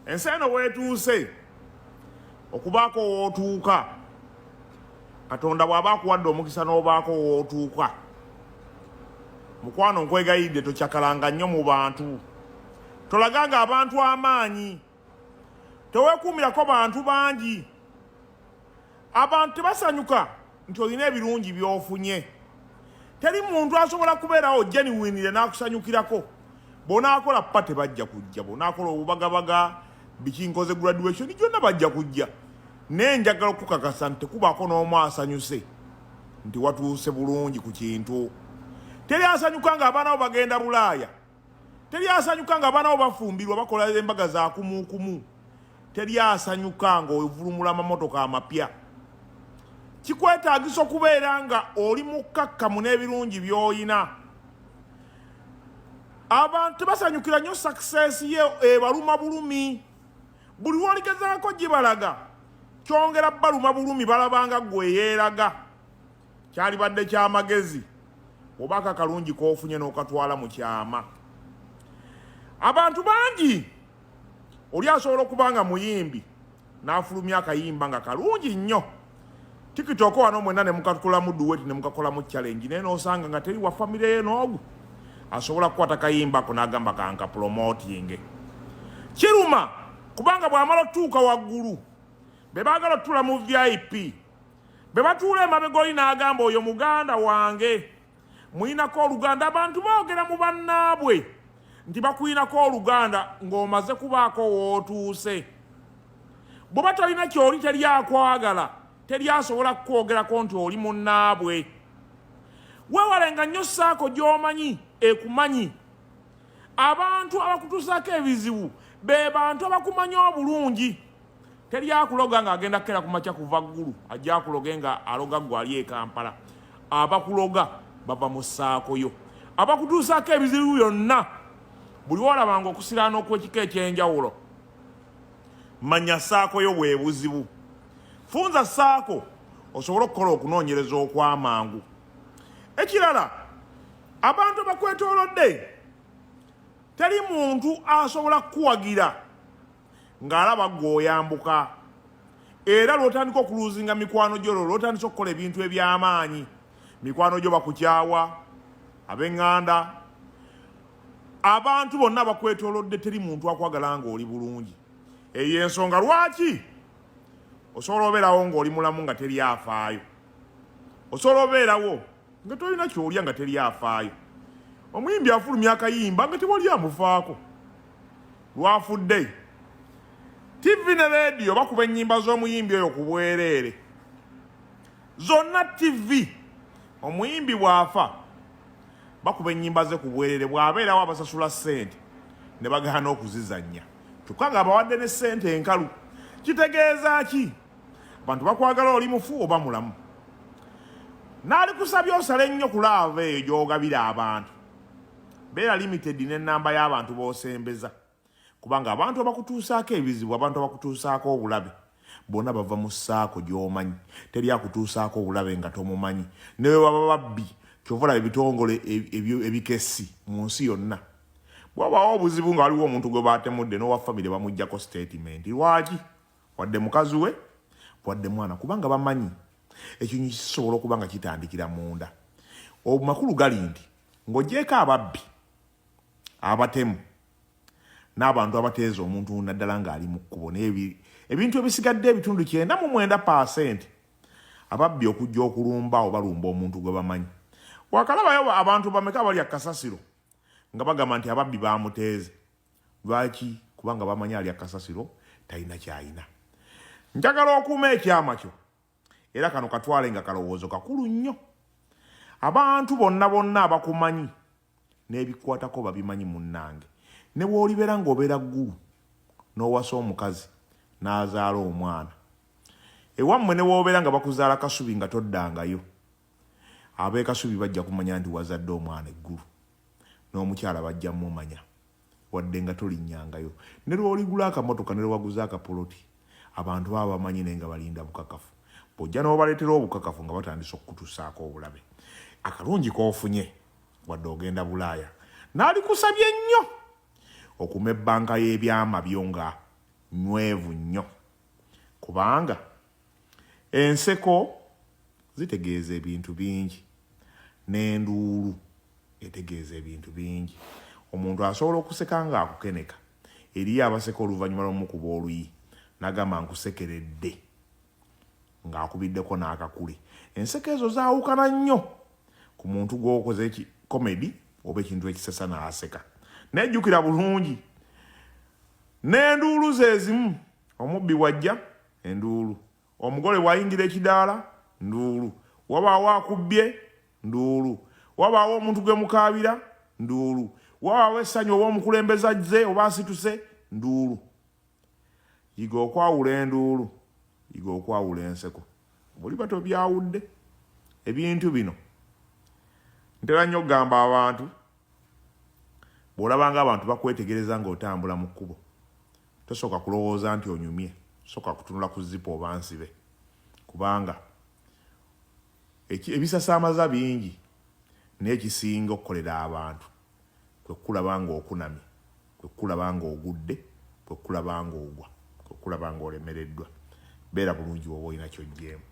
Ensi eno weetuuse okubaako wootuuka, Katonda bw'aba akuwadde omukisa n'obaako wootuuka, mukwano nkwegayiridde tokyakalanga nnyo mu bantu, tolaganga abantu amaanyi, teweekuumirako bantu bangi. Abantu tebasanyuka nti olina ebirungi by'ofunye. Teri muntu asobola kubeerawo genuinely n'akusanyukirako. Bw'onaakola party bajja kujja, bw'onaakola obubagabaga, biki nkoze graduation gyonna bajja kujja. Naye njagala okukakasa nti tekubaako n'omu asanyuse nti watuuse bulungi ku kintu. Teri asanyuka ng'abaana bo bagenda Bulaaya. Teri asanyuka ng'abaana bo bafumbirwa bakola embaga za kumukumu. Teri asanyuka ng'ovulumula amamotoka amapya. Kikwetaagisa okubeera nga oli mukkakkamu n'ebirungi by'olina. Abantu tebasanyukira nnyo success ye ebaluma bulumi. Buli lw'oligezaako gibalaga kyongera baluma bulumi, balabanga ggwe eyeeraga. Kyalibadde ky'amagezi obaako akalungi k'ofunye n'okatwala mu kyama. Abantu bangi oli asobola okuba nga muyimbi n'afulumya akayimba nga kalungi nnyo tiktok wano mwenna ne mukakolamu duet ne mukakolamu challenge, naye n'osanga nga teri wa famire ye n'ogu asobola kukwata kayimba ako n'agamba kanka promoting. Kiruma kubanga bw'amala otuuka waggulu be baagala otuula mu VIP, be batuula emabega oli n'agamba oyo muganda wange muyinako oluganda. Abantu boogera mu bannaabwe nti bakuyinako oluganda ng'omaze kubaako w'otuuse. Bw'oba tolina ky'oli teri akwagala, teri asobola kukwogerako nti oli munnaabwe. Weewalenga nnyo saako gy'omanyi ekumanyi. Abantu abakutuusaako ebizibu be bantu abakumanyi obulungi. Teri akuloga ng'agenda kukera ku makya kuva ggulu ajja akuloge nga aloga ggwe ali e Kampala. Abakuloga bava mu ssaako yo. Abakutuusaako ebizibu byonna buli w'olabanga okusiraana okw'ekika eky'enjawulo, manya ssaako yo bwe buzibu. Funza ssaako osobole okukola okunoonyereza okw'amangu. Ekirala, abantu abakwetoolodde teri muntu asobola kukuwagira ng'alaba ggwe oyambuka, era lw'otandika okuluuzinga mikwano gyo, lwo lw'otandise okukola ebintu eby'amaanyi, mikwano gyo bakukyawa, ab'eŋŋanda, abantu bonna abakwetoolodde, teri muntu akwagala ng'oli bulungi. Eyo ensonga lwaki osobola obeerawo ng'oli mulamu nga teri afaayo, osobola obeerawo nga tolina ky'olya nga teri afaayo. Omuyimbi afulumya akayimba nga tewali amufaako. Lwafudde TV ne leediyo bakuba ennyimba z'omuyimbi oyo ku bwereere zonna. TV omuyimbi bw'afa bakuba ennyimba ze ku bwereere, bw'abeerawo abasasula ssente ne bagaana okuzizannya, kyokka ng'abawadde ne ssente enkalu. Kitegeeza ki? Abantu bakwagala oli mufu oba mulamu. Naalikusabye osale nnyo ku laava eyo gy'ogabira abantu. Beera limited n'ennamba y'abantu b'osembeza, kubanga abantu abakutuusaako ebizibu, abantu abakutuusaako obulabe bonna bava mu ssaako gy'omanyi. Teri akutuusaako obulabe nga tomumanyi, ne bwe baba babbi. Kyova olaba ebitongole ebikessi mu nsi yonna, bwabaawo obuzibu nga waliwo omuntu gwe batemudde n'owa famire bamuggyako sitatimenti. Lwaki? Wadde mukazi we, wadde mwana, kubanga bamanyi ekintu kisobola okuba nga kitandikira munda. Amakulu gali nti ng'ogyeko ababbi, abatemu n'abantu abateeza omuntu naddala ng'ali mu kkubo, naye ebintu ebisigadde ebitundu 99% ababbi okujja okulumba oba balumba omuntu gwe bamanyi. Wakalabayo abantu bameka balya kasasiro nga bagamba nti ababbi bamuteeze? Lwaki? Kubanga bamanyi alya kasasiro talina kyalina. Njagala okuuma ekyama kyo, era kano katwale nga kalowoozo kakulu nnyo. Abantu bonna bonna abakumanyi n'ebikwatako babimanyi munnange. Ne bw'olibeera ng'obeera Ggulu n'owasa omukazi n'azaala omwana ewammwe, ne w'obeera nga bakuzaala Kasubi nga toddangayo, ab'e Kasubi bajja kumanya nti wazadde omwana e Ggulu, n'omukyala bajja mumanya wadde nga tolinnyangayo. Ne lw'oligula akamotoka ne lwe waguze akapoloti, abantu baba bamanyi naye nga balinda bukakafu. Bw'ojja n'obaleetera obukakafu nga batandise okukutuusaako obulabe. Akalungi k'ofunye wadde ogenda Bulaaya, naalikusabye nnyo okuuma ebbanka y'ebyama byo nga Nywevu nnyo, kubanga enseko zitegeeza ebintu bingi n'enduulu etegeeza ebintu bingi. Omuntu asobola okuseka ng'akukeneka. Eriyo abaseka oluvannyuma lw'omukuba oluyi n'agamba nkusekeredde ng'akubiddeko n'akakule. Enseko ezo zaawukana nnyo ku muntu gw'okoze eki comedy oba ekintu ekisesa n'aseka. Naye jjukira bulungi n'enduulu ze zimu, omubbi bw'ajja enduulu, omugole bw'ayingira ekidaala nduulu, wabaawo akubbye nduulu, wabaawo omuntu gwe mukaabira nduulu, wabaawo essanyu oba omukulembeze azze oba asituse nduulu. Yiga okwawula enduulu, yiga okwawula enseko. Bw'oliba tobyawudde ebintu bino, ntera nnyo okugamba abantu, bw'olaba ng'abantu bakwetegereza ng'otambula mu kkubo, tosooka kulowooza nti onyumye, sooka kutunula ku zipu oba nsibe, kubanga ebisasamaza bingi, naye ekisinga okukolera abantu kwe kukulaba ng'okunamye, kwe kukulaba ng'ogudde, kwe kukulaba ng'ogwa, kwe kukulaba ng'olemereddwa. Beera bulungi bw'oba olina ky'oggyeemu.